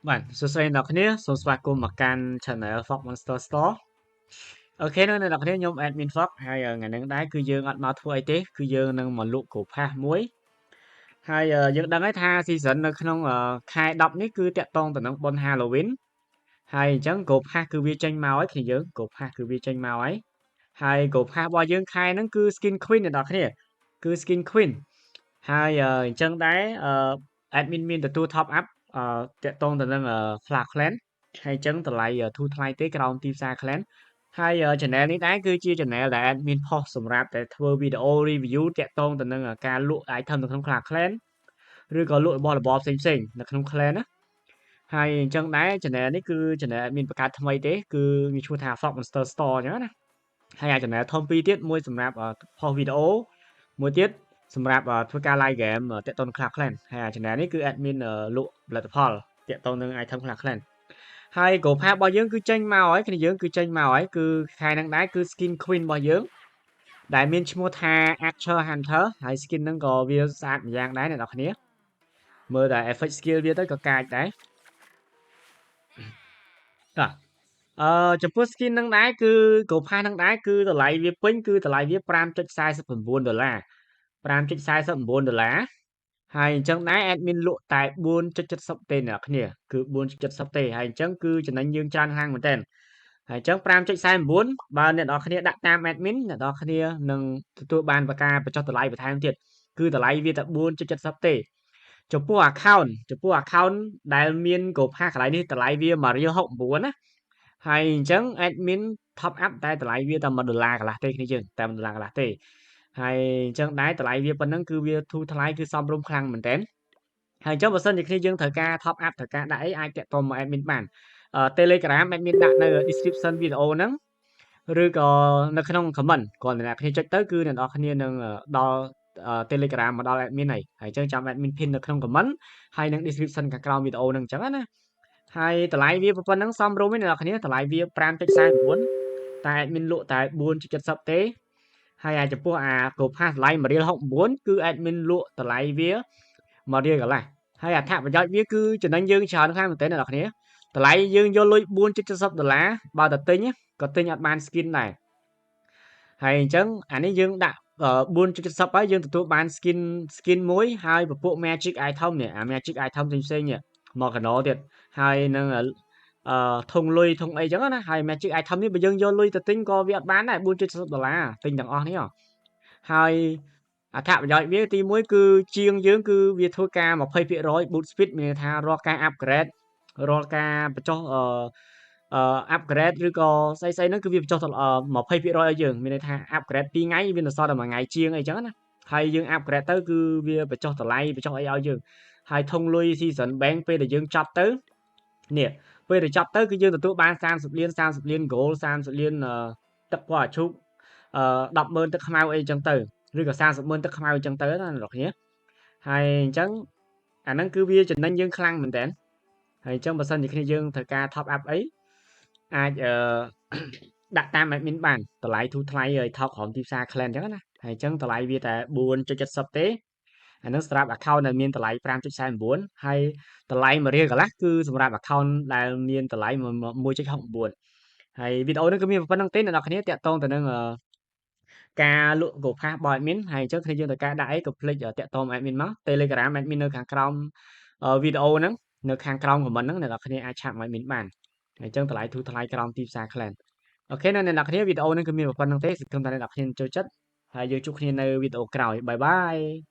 បាទសួស្តីអ្នកគ្នាសូមស្វាគមន៍មកកាន់ Channel Fox Monster Store។ OK នៅអ្នកគ្នាខ្ញុំ Admin Fox ហើយថ្ងៃនេះដែរគឺយើងអត់មកធ្វើអីទេគឺយើងនឹងមកលក់ Gold Pass មួយហើយយើងដឹងហើយថា season នៅក្នុងខែ10នេះគឺតាក់ទងទៅនឹងបុណ្យ Halloween ហើយអញ្ចឹង Gold Pass គឺវាចេញមកហើយគ្នាយើង Gold Pass គឺវាចេញមកហើយហើយ Gold Pass របស់យើងខែហ្នឹងគឺ Skin Queen អ្នកនរគ្នាគឺ Skin Queen ហើយអញ្ចឹងដែរ admin មានទទួល top up តាក់ទងទៅនឹង Clash Clan ហើយអញ្ចឹងតម្លៃធូរថ្លៃទេក្រោមទីផ្សារ Clan ហើយ channel នេះដែរគឺជា channel ដែល admin post សម្រាប់តែធ្វើវីដេអូ review តាក់ទងទៅនឹងការលក់ item នៅក្នុង Clash Clan ឬក៏លក់របស់របរផ្សេងៗនៅក្នុង Clan ណា។ហើយអញ្ចឹងដែរ channel នេះគឺ channel admin បង្កើតថ្មីទេគឺមានឈ្មោះថា Fox Monster Store អញ្ចឹងណាហើយអា channel ធំពីរទៀតមួយសម្រាប់ post វីដេអូមួយទៀតសម្រាប់ធ្វើការ live game តាក់ទងនឹង Clash Clan ហើយអា channel នេះគឺ admin លក់ផលិតផលតាក់ទងនឹង item Clash Clan ហើយ Gold Pass របស់យើងគឺចេញមកហើយគ្នាយើងគឺចេញមកហើយគឺខែហ្នឹងដែរគឺ skin queen របស់យើងដែលមានឈ្មោះថា Archer Hunter ហើយ skin ហ្នឹងក៏វាស្អាតម្យ៉ាងដែរអ្នកនរគ្នាមើលតែ effect skill វាទៅក៏កាចដែរតោះអឺចំពោះ skin ហ្នឹងដែរគឺ Gold Pass ហ្នឹងដែរគឺតម្លៃវាពេញគឺតម្លៃវា5.49ដុល្លារ5.49ដុល្លារហើយអញ្ចឹងដែរ admin លក់តែ4.70ទេអ្នកគ្នាគឺ4.70ទេហើយអញ្ចឹងគឺចំណេញយើងច្រើនខ្លាំងមែនតើហើយអញ្ចឹង5.49បើអ្នកនរគ្នាដាក់តាម admin អ្នកនរគ្នានឹងទទួលបានបកាបញ្ចុះតម្លៃបន្ថែមទៀតគឺតម្លៃវាតែ4.70ទេចំពោះ account ចំពោះ account ដែលមាន Gold Pass កន្លែងនេះតម្លៃវា1រៀល69ណាហើយអញ្ចឹង admin top up តែតម្លៃវាតែ1ដុល្លារកន្លះទេគ្នាយើងតែ1ដុល្លារកន្លះទេហើយអញ្ចឹងដែរតម្លៃវាប៉ុណ្ណឹងគឺវាធូរថ្លៃគឺសមរម្យខ្លាំងមែនតើ ហើយអញ្ចឹងបើសិនជាគ្នាយើងត្រូវការ top up ត្រូវការដាក់អីអាចតាក់ទងមក admin បាន Telegram admin ដាក់នៅ description វីដេអូហ្នឹងឬក៏នៅក្នុង comment គ្រាន់តែអ្នកគ្នាចុចទៅគឺអ្នកនរគ្នានឹងដល់ Telegram មកដល់ admin ហើយហើយអញ្ចឹងចាំ admin pin នៅក្នុង comment ហើយនឹង description ខាងក្រោមវីដេអូហ្នឹងអញ្ចឹងណាហើយតម្លៃវាប៉ុណ្ណឹងសមរម្យទេអ្នកនរគ្នាតម្លៃវា5.49តែ admin លក់តែ4.70ទេហើយអាចំពោះអា Gold Pass តម្លៃ1រៀល69គឺ admin លក់តម្លៃវា1រៀលកន្លះហើយអត្ថប្រយោជន៍វាគឺចំណេញយើងច្រើនខ្លាំងមែនទែនអ្នកនរគ្នាតម្លៃយើងយកលុយ4.70ដុល្លារបើតែទិញក៏ទិញអត់បាន skin ដែរហើយអញ្ចឹងអានេះយើងដាក់4.70ហើយយើងទទួលបាន skin មួយហើយពពួក magic item នេះអា magic item ផ្សេងៗនេះមកកណោទៀតហើយនឹងអឺធុងលុយធុងអីចឹងណាហើយ magic item នេះបើយើងយកលុយទៅទិញក៏វាអត់បានដែរ4.70ដុល្លារទិញទាំងអស់នេះហើយអត្ថប្រយោជន៍វាទី1គឺជាងយើងគឺវាធ្វើការ20% boost speed មានន័យថារាល់ការ upgrade រាល់ការបញ្ចុះអឺអឺ upgrade ឬក៏ស្អីស្អីហ្នឹងគឺវាបញ្ចុះទៅ20%ឲ្យយើងមានន័យថា upgrade 2ថ្ងៃវានៅសល់តែមួយថ្ងៃជាងអីចឹងណាហើយយើង upgrade ទៅគឺវាបញ្ចុះតម្លៃបញ្ចុះអីឲ្យយើងហើយធុងលុយ season bank ពេលដែលយើងចប់ទៅនេះពេលដែលចប់ទៅគឺយើងទទួលបាន30លាន30លាន gold 30លានទឹកពណ៌អាឈូកអឺ100000ទឹកខ្មៅអីចឹងទៅឬក៏30ម៉ឺនទឹកខ្មៅអញ្ចឹងទៅណាអ្នកគ្នាហើយអញ្ចឹងអាហ្នឹងគឺវាចំណេញយើងខ្លាំងមែនតើហើយអញ្ចឹងបើសិនជាគ្នាយើងត្រូវការ top up អីអាចអឺដាក់តាម admin បានតម្លៃធូរថ្លៃហើយថោកក្រោមទីផ្សារ clan អញ្ចឹងណាហើយអញ្ចឹងតម្លៃវាតែ4.70ទេអានឹងសម្រាប់ account ដែលមានតម្លៃ5.49ហើយតម្លៃ1រៀលកន្លះគឺសម្រាប់ account ដែលមានតម្លៃ1.69ហើយវីដេអូនេះគឺមានប៉ុណ្្នឹងទេអ្នកនរគ្នាតាក់ទងទៅនឹងការលក់ Gold Pass របស់ admin ហើយអញ្ចឹងគ្នាយើងត្រូវការដាក់អីកុំភ្លេចតាក់ទង admin មក Telegram admin នៅខាងក្រោម វីដេអូហ្នឹងនៅខាងក្រោម comment ហ្នឹងអ្នកនរគ្នាអាច chat មក admin បានអញ្ចឹងតម្លៃធូរថ្លៃក្រោមទីផ្សារ clan។ OK អ្នកនរគ្នាវីដេអូហ្នឹងគឺមានប៉ុណ្្នឹងទេសង្ឃឹមថាអ្នកនរគ្នាចូលចិត្តហើយយើងជួបគ្នានៅវីដេអូក្រោយ bye bye។